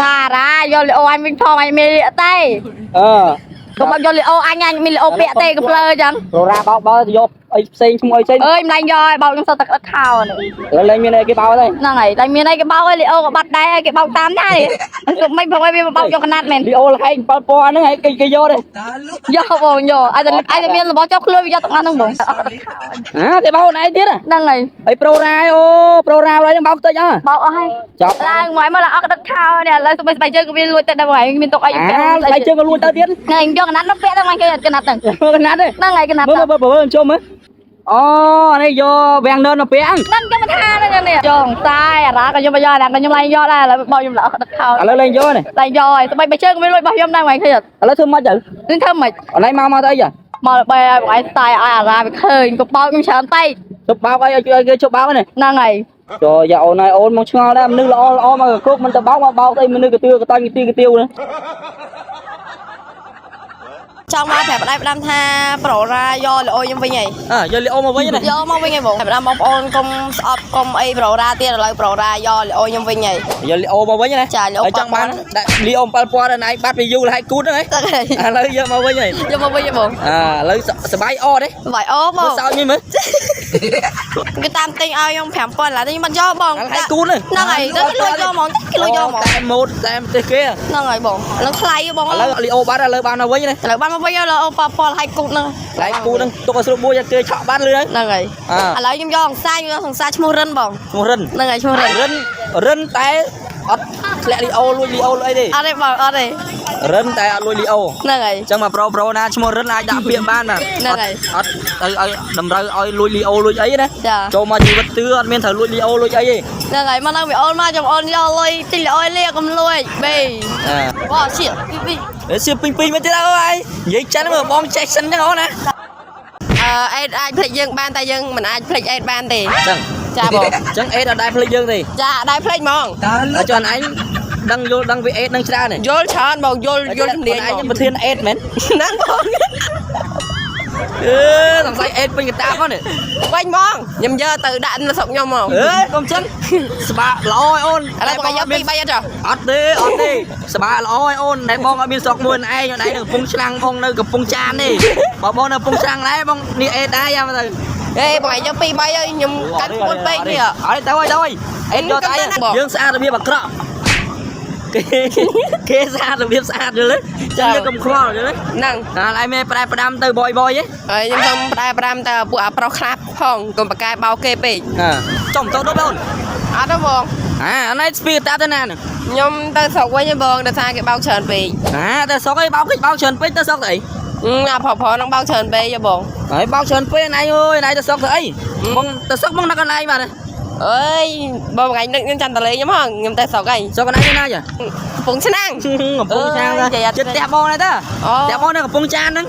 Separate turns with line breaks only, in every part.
ថារ៉ាយកលីអូអញវិញផងអញមានទេ
អឺ
កុំបោកយកលីអូអញអញមានលីអូពាក់ទេកំភ្លើអញ្ចឹង
ប្រូរ៉ាបោកបើយកអីផ្សេងឈ្មោះអីផ្សេង
អើយមិនលែងយកឲ្យបោកខ្ញុំសតតែក្តិតខោនេះ
ឥឡូវលែងមានអីគេបោកទេ
ហ្នឹងហើយតែមានអីគេបោកឲ្យលីអូក៏បាត់ដែរគេបោកតាមដែរសុំមិនផងឲ្យវាបោកយកកណាត់មែន
លីអូលហែង7000ហ្នឹងហើយគេគេយកទេ
យកបងយកឲ្យតែឲ្យតែមានរបស់ចុះខ្លួនវាយកទាំងអស់ហ្នឹងបងអត់ក្តិតខោ
អាគេបោកណៃទៀត
ហ្នឹងហើយ
អីប្រូរ៉ាអូប្រូរ៉ាហ្នឹងបោកតិចអើ
បោកអស់ហើយ
ចប់
ឡើងមកមកឡើងអស់ក្តិតខោនេះឥឡូវសុំស្បែកជើងក៏វាលួចទៅដែរបងមានទុកអី
អា
ពាក់
ស្បែកជើងក៏លួចទៅទៀត
ហ្នឹងយកកណាត់នោះពាក់ទៅមកគេកណាត់ហ្នឹង
កណាត់ទេ
ហ្នឹងហើយកណាត់
មើលមើលមើលជុំមើលអូនេះយកវាំងនឿនមកពាក់
ហ្នឹងខ្ញុំមិនថាហ្នឹងនេះយកខ្សែអារ៉ាក៏ខ្ញុំមកយកអារ៉ាក៏ខ្ញុំឡើងយកដែរឥឡូវបោកខ្ញុំល្អក្តិតខោ
ឥឡូវលែងយកនេះ
ឡើងយកហើយស្បែកជើងក៏វាលួចរបស់ខ្ញុំដែរមកឃើញអត់
ឥឡូវធ្វើម៉េចទៅ
នឹងធ្វើម៉េច
អនឡាញមកមកទៅអីចា
មកដើម្បីឲ្យបងឯងស្ទាយឲ្យអារ៉ាវាឃើញក៏បោកខ្ញុំច្រើនពេក
ជប់បោកអីឲ្យគេជប់បោកនេះ
ហ្នឹងហើយ
ចូលយ៉ាអូនហើយអូនមកឆ្ងល់ដែរមនុស្សល្អល្អមកកគុកមិនទៅបោកមកបោកអីមនុស្សកទឿកតាញ់កទីកទៀវនេះ
ចង់មកប្រាប់ប្តាយផ្ដាំថាប្រូរ៉ាយកលីអូខ្ញុំវិញហី
អើយកលីអូមកវិញណា
យកមកវិញហីបងប្រាប់បងប្អូនកុំស្អប់កុំអីប្រូរ៉ាទៀតឥឡូវប្រូរ៉ាយកលីអូខ្ញុំវិញហី
យកលីអូមកវិញណា
ចាលីអូ
ហើយចង់បានដាក់លីអូ7000ដល់ឯងបាត់ពីយូរហើយគូតហ្នឹងហី
ទឹកហី
ឥឡូវយកមកវិញហើយ
យកមកវិញហីបង
អាឥឡូវសបាយអទេ
បាយអូប
មើ
ង
លសោចនេះមើល
គេតាមទិញឲ្យខ្ញុំ5000ឡើយខ្ញុំមិនយកបង
ឥឡូវឲ្យគូត
ហ្នឹងហើយទៅគេលួចយកហ្មងគេលួចយកហ្មង
តែម៉ូតតែប្រទេសគេឥ
ហ្នឹងហើយបងឥឡូវថ្លៃបងឥ
ឡូវលីអូបាត់ឥឡូវបានមកវិញណា
ឡូវបានមកវិញឥឡូវអូប៉ប៉ហើយគូតហ្នឹង
ឡៃគូហ្នឹងទុកឲ្យស្រួលមួយគេឆក់បានលឿនហើយ
ហ្នឹងហើយ
អា
ឥឡូវខ្ញុំយកអង្សាខ្ញុំយកសង្សារឈ្មោះរិនបង
ឈ្មោះរិន
ហ្នឹងហើយឈ្មោះរិន
រិនរិនតែអត់ធ្លាក់លីអូលួចលីអូលួចអីទេ
អត់ទេបងអត់ទេ
រិនតែអត់លួចលីអូ
ហ្នឹងហើយ
អញ្ចឹងមកប្រូប្រូណាឈ្មោះរិនអាចដាក់ពាក្យបានបាទ
ហ្នឹងហើយ
អត់ទៅឲ្យតម្រូវឲ្យលួចលីអូលួចអីណា
ចា
ចូលមកជីវិតទឿអត់មានត្រូវលួចលីអូលួចអីទេ
ហ្នឹងហើយមកឡើងវាអូនមកខ្ញុំអូនយកលុយទិញលអយលាកុំលួចបេ
អើ
វ៉ាឈៀពីពី
អេសៀពីងពីងមកទៀតអើយនិយាយចិនមើលបងចេះសិនចឹងអូនណា
អឺអេតអាចភ្លេចយើងបានតែយើងមិនអាចភ្លេចអេតបានទេ
ចឹង
ចាបង
ចឹងអេតអត់ដែរភ្លេចយើងទេ
ចាដែរភ្លេចហ្មង
ហើយចុះអញដឹងយល់ដឹងពីអេតនឹងច្រើនទេ
យល់ច្រើនបងយល់យល់ជំនាញ
ឯង
បង
ប្រធានអេតមែន
ហ្នឹងបង
អឺសង្ស័យអេតពេញកតាបហ្នឹងនេះ
វិញហ្មងខ្ញុំយកទៅដាក់នៅស្រុកខ្ញុំហ្មង
អេកុំចឹងស្បាល្អឲ្យអូន
ឥឡូវបងយកពី3អត់ចុះ
អត់ទេអត់ទេស្បាល្អឲ្យអូនតែបងអត់មានស្រុកមួយឯងឯងនៅកំពង់ឆ្នាំងបងនៅកំពង់ចានទេបើបងនៅកំពង់ឆ្នាំងដែរបងនេះអេតដែរយ៉ាងទៅ
ហេបងឯងយកពី3ហើយខ្ញុំកាត់ខ្លួនពេកនេះ
អត់ទេទៅហើយទៅហើយអេតយកទៅ
បង
យើងស្អាតរបៀបអាក្រក់គេគេស្អាតរបៀបស្អាតយល់ទេចឹងយើងកុំខ្វល់យល់ទេ
ហ្នឹង
អាឡៃមេប្រែផ្ដាំទៅបយបយទេ
ហើយខ្ញុំសូមផ្ដែផ្ដាំតើពួកអាប្រុសខ្លះផងកុំប្រកែបោកគេពេក
អើចំតោដប់អូន
អត់ទេបង
អាអានេះស្ពីតាទៅណាហ្នឹង
ខ្ញុំទៅស្រុកវិញហ៎បងដោយសារគេបោកច្រើនពេក
អាទៅស្រុកអីបោកគេបោកច្រើនពេកទៅស្រុកទៅអី
អាប្រុសៗហ្នឹងបោកច្រើនពេកហ៎បង
ហើយបោកច្រើនពេកណៃអើយណៃទៅស្រុកទៅអីបងទៅស្រុកបងនឹកកន្លែងបាទ
អើយបងថ្ងៃនឹកខ្ញុំចាំតលេងខ្ញុំហងខ្ញុំទៅស្រុកហើយ
ស្រុកកន្លែងណាចា
កំពង់ឆ្នាំង
កំពង់ចានចិត្តផ្ទះបងដែរតា
អូ
ផ្ទះបងនៅកំពង់ចានហ្នឹង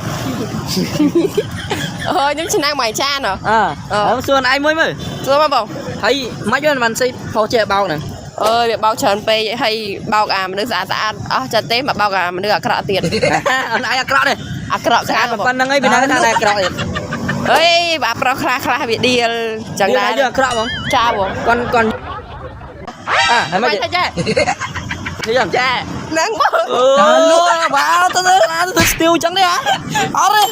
អើយខ្ញុំឆ្នាំងមួយចានហ៎
អើហើយសួរឯងមួយមើល
សួរមកបង
ហើយមិនយល់បានស្អីផុសចេះបោកហ្នឹង
អើយវាបោកច្រើនពេកហើយបោកអាមនុស្សស្អាតស្អាតអស់ចិត្តទេមកបោកអាមនុស្សអាក្រក់ទៀត
អនឯងអាក្រក់ទេ
អាក្រក់
ស្អាត
ខ្លាំងបង
ប៉ុណ្្នឹងឯងពីណាគេថាតែអាក្រក់ទៀត
អើយអាប្រុសខ្លះខ្លះវាដៀលចឹងដែរ
យើងអាក្រក់ហ្មង
ចាបង
គាត់គាត់អាហើយ
មិន
មក
ថាចេះ
នេះយ៉ាង
ចាហ្នឹងបង
អឺបាទៅទៅណាទៅស្ទីវចឹងទេហ៎អត់ទេ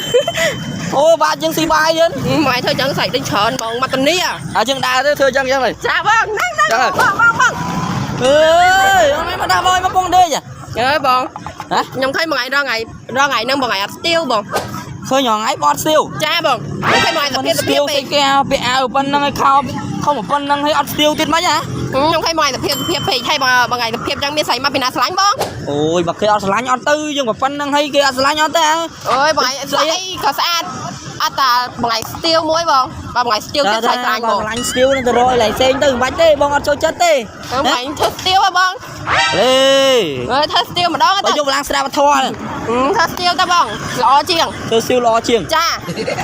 អូបាជាងស៊ីបាយយើង
មកធ្វើចឹងសាច់ដេញច្រើនបងមកតានី
អាជាងដើរទៅធ្វើចឹងចឹងហើយ
ចាបងហ្នឹងហ្នឹងបងបងបង
អើយអត់មកដាក់មកមកពងដេក
អើយបង
ហ៎
ខ្ញុំឃើញមួយថ្ងៃរងថ្ងៃរងថ្ងៃហ្នឹងបងថ្ងៃអត់ស្ទៀវបង
ឃើញថ្ងៃបត់ស្ទៀវ
ចាបងខ្ញុំឃើញមួយថ្ងៃសភាពស
ស្ទៀ
ភាពពេក
វស្អីគេអាពាក់អាវប៉ុណ្្នឹងឲ្យខោខំប៉ុណ្្នឹងឲ្យអត់ស្ទៀវទៀតមិនហ៎
ខ្ញុំឃើញមួយថ្ងៃសភាពសភាពពេកហើយបងមួយថ្ងៃសភាពចឹងមានស្រីមកពីណាស្រឡាញ់បង
អូយបើគេអត់ស្រឡាញ់អត់ទៅយើងប៉ុណ្្នឹងឲ្យគេអត់ស្រឡាញ់អត់ទេ
អើយបងឯងស្អីក៏ស្អាតអត់តាបងឯងស្ទៀវមួយបងបើបងឯងស្ទៀវទៀតស្អីស្រាញ់បង
ស្រឡាញ់ស្ទៀវនឹងទៅរកឲ្យឡៃផ្សេងទៅមិនបាច់ទេបងអត់ចូលចិត្តទេ
បងឯងធ្វើស្ទៀវហ៎បង
អេ
អើយធ្វើស្ទៀវម្ដង
បើ
ទៅ
យកឡើងស្ដាប់ធម៌
ធ្វើស្ទៀវទៅបងល្អជាង
ធ្វើស្ទៀវល្អជាង
ចា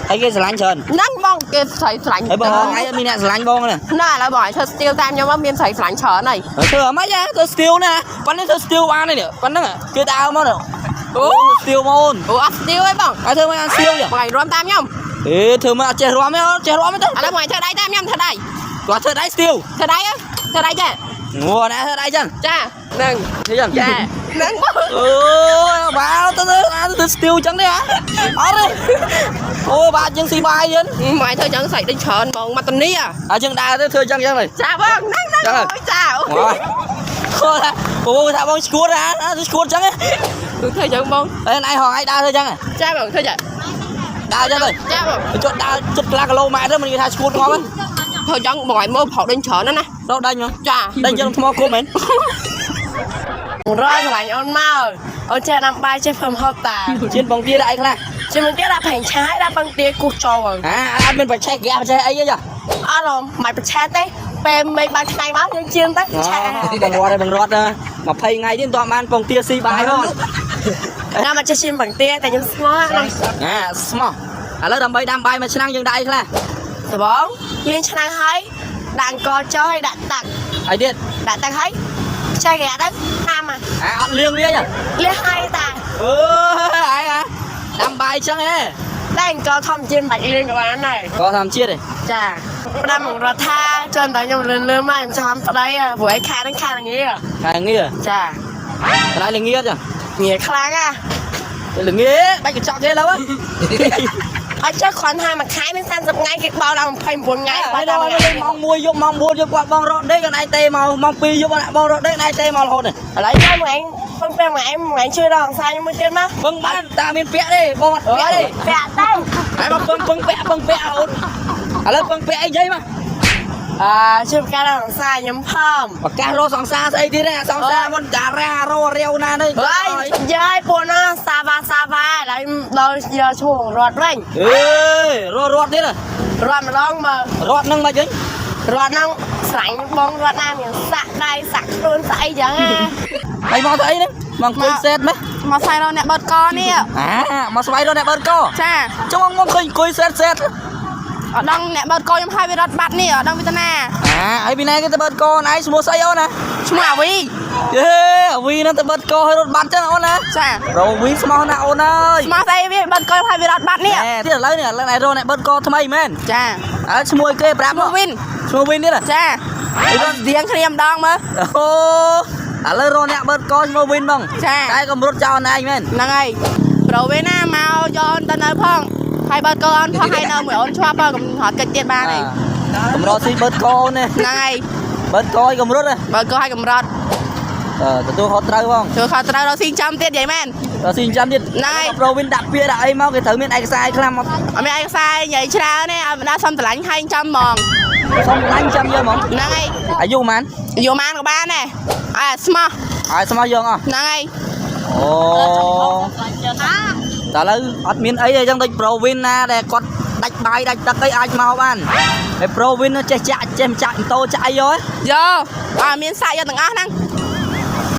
ហើយគេស្រឡាញ់ច្រើន
ហ្នឹងបងគេស្រីស្រាញ់
ហើយបងថ្ងៃមានអ្នកស្រឡាញ់បងណា
ណាឥឡូវបងឯងធ្វើស្ទៀវតាមខ្ញុំមកមានស្រីស្រាញ់ច្រើនហើយ
ធ្វើអីម៉េចធ្វើស្ទៀវណាប៉ុណ្នេះធ្វើស្ទៀវបានទេនេះប៉ុណ្្នឹងគេដើរមកអូស្ទៀវមកអូន
អូអត់ស្ទៀវទេបង
ហើយធ្វើមិនអត់ស្ទៀវទេ
បងឯងរាំតាមខ្ញុំ
អេធ្វើមិនអត់ចេះរាំទេអត់ចេះរាំទេ
ឥឡូវបងឯងធ្វើដៃតាមខ្ញុំធ្វើដៃ
គាត់ធ្វើដៃស្ទៀវ
ធ្វើដៃធ្វើដៃចា
ងួណាធ្វើដៃចឹង
ចាហ្នឹង
ធ្វើចឹង
ចាហ្នឹងបង
អូយបាល់ទៅទៅស្ទីវចឹងទេហ៎អត់ទេអូបាទយើងស៊ីបាយយើង
មកធ្វើចឹងសាច់ដេញច្រើនបងមកតនី
អើយើងដើរទៅធ្វើចឹងចឹងទៅ
ចាបងហ្នឹងហ្នឹងចា
អូខូថាបងថាបងឈួតហ៎ឈួតចឹង
គឺធ្វើចឹងបង
អេណៃហងឯងដើរធ្វើចឹង
ចាបងធ្វើចឹង
ដើរចឹងទៅ
ចាបង
ជត់ដើរជត់កន្លះគីឡូម៉ែត្រទៅមិននិយាយថាឈួតងាប់
ធ្វើចឹងបងឲ្យមើលប្រោកដេញច្រើនណាស់ណា
រកដេញមក
ចា
ដេញយើងថ្មគុំមែន
រកស្រឡាញ់អូនមកអូនចេះដាំបាយចេះធ្វើម្ហូបតា
ជៀនបងទាដាក់អីខ្លះ
ជាមួយទៀតដាក់ប្រេងឆាដាក់ពឹងទាគោះចូលហ្មង
អាអត់មានបច្ចេកហ្គាសបច្ចេកអីទេចា
អត់ហ៎មិនប្រឆាទេពេលមេឃបើកថ្ងៃមកយើងជៀនទៅឆា
បងរត់ហើយបងរត់20ថ្ងៃទៀតមិនទាន់បានបងទាស៊ីបាយផង
ណាមកចេះជៀនពឹងទាតែខ្ញុំស្មោះណា
អាស្មោះឥឡូវដើម្បីដាំបាយមួយឆ្នាំងយើងដាក់អីខ្លះ
ដបងលាងឆ្នាំងហើយដាក់អង្គចូលហើយដាក់ទឹក
អីទៀត
ដាក់ទឹកហើយខ្ចីគេទៅតាម
អាអត់លៀងវាចា
លះហើយតា
អឺអាយអាដាំបាយចឹងហ៎
តែអង្គធម្មជាតិមិនបាច់លាងក៏បានដែរ
ក៏ធម្មជាតិទេ
ចាផ្ដាំមករត់ថាចន់តែខ្ញុំលឿនលឿនមកខ្ញុំចាំប្តីព្រោះឯខែហ្នឹងខែល្ងា
ខែងា
ចា
កន្លែងល្ងាចា
ងាខ្លាំងអា
ល្ងាបាច់កញ្ចក់ទេឡើយ
អត់ចេះគ្រាន់ថាមួយខែមាន30ថ្ងៃគេបោដល់29ថ្ងៃ
ហើយដល់ម៉ោង1យប់ម៉ោង4យប់គាត់បងរត់ដេកកន្លែងទេមកម៉ោង2យប់បងរត់ដេកកន្លែងទេមករហូត
ឥឡូវខ្ញុំថ្ងៃពឹងពេលថ្ងៃថ្ងៃជួយដល់អង្សាខ្ញុំមួយទៀតមក
ពឹងបានតាមានពាក់ទេបងអត់ពាក់ទេ
ពាក់ទៅ
ហើយមកពឹងពឹងពាក់ពឹងពាក់អូនឥឡូវពឹងពាក់អីយាយមក
អឺជួយប្រកាសដល់អង្សាខ្ញុំផង
ប្រកាសរកសង្សារស្អីទៀតសង្សារមុនតារារករាវណានេះ
ហើយយាយពួកណាសាវ៉ាសាវ៉ាឥឡូវដល់យកឈ្មោះរត់វិញ
អេរករត់ទៀត
រត់ម្ដងមើល
រត់នឹងមកវិញ
រត់ហ្នឹងស្រាញ់បងរត់ណាមានសាក់ដៃសាក់ខ្លួនស្អីចឹងណា
ហើយមកទៅអីហ្នឹងមកអង្គុយសេតម៉េះ
មកស្វែងរកអ្នកបត់កនេះ
អាមកស្វែងរកអ្នកបឺតក
ចា
ចុងមកឃើញអង្គុយសេតសេត
អត់ដឹងអ្នកបត់កខ្ញុំឲ្យវារត់បាត់នេះអត់ដឹងវាទៅណា
អាហើយពីណាគេទៅបឺតកអូនឯងឈ្មោះស្អីអូនណា
ឈ្មោះអាវី
យេអាវីហ្នឹងទៅបឺតកឲ្យរត់បាត់ចឹងអូនណា
ចា
រកវីស្មោះណាអូនអើយ
ស្មោះស្អីវាបត់កខ្ញុំឲ្យវារត់បាត់នេះ
ណែទៀតឥឡូវនេះឥឡូវឯងរកអ្នកបឺតកថ្មីមែន
ចា
អើឈ្មោះគេប្រាប់
ឈ្មោះវិន
ឈ្មោះវិនទៀត
ចាអត់រៀងគ្នាម្ដងមើល
អូឥឡូវរកអ្នកបឺតកឈ្មោះវិនបង
ចា
តែកុំរត់ចោលឯងមែន
ហ្នឹងហើយប្រូវិញណាមកយកអូនទៅនៅផងហើយបើកអូនផងហើយនៅមួយអូនឆ្លាប់ផងកុំរត់កិច្ចទៀតបានហើយ
កុំរកស៊ីបឺតកអូនទេ
ហ្នឹងហើយ
បឺតកឲ្យកុំរត់
បើកឲ្យកម្រត់
អឺទទួលខុសត្រូវបង
ជួយខោត្រូវរកស៊ីចាំទៀតនិយាយមែន
រកស៊ីចាំទៀត
ហ្នឹងហើយ
ប្រូវិនដាក់ពាក្យដាក់អីមកគេត្រូវមានឯកសារអីខ្លះមក
អត់មានឯកសារនិយាយច្រើនទេឲ្យបណ្ដាសុំតម្លាញ់ហើយចាំហ្មង
សុំឡាញ់ចាំយកហ្មង
ហ្នឹងហើយ
អាយុប៉ុន្មាន
យកម៉ានក៏បានដែរឲ្យស្មោះ
ឲ្យស្មោះយកអស់
ហ្នឹងហើយ
អូតែឥឡូវអត់មានអីទេអញ្ចឹងដូចប្រូវិនណាដែលគាត់ដាច់បាយដាច់ទឹកអីអាចមកបានហើយប្រូវិនចេះចាក់ចេះចាក់ម៉ូតូចាក់អីយក
យកឲ្យមានសាក់យកទាំងអស់ហ្នឹង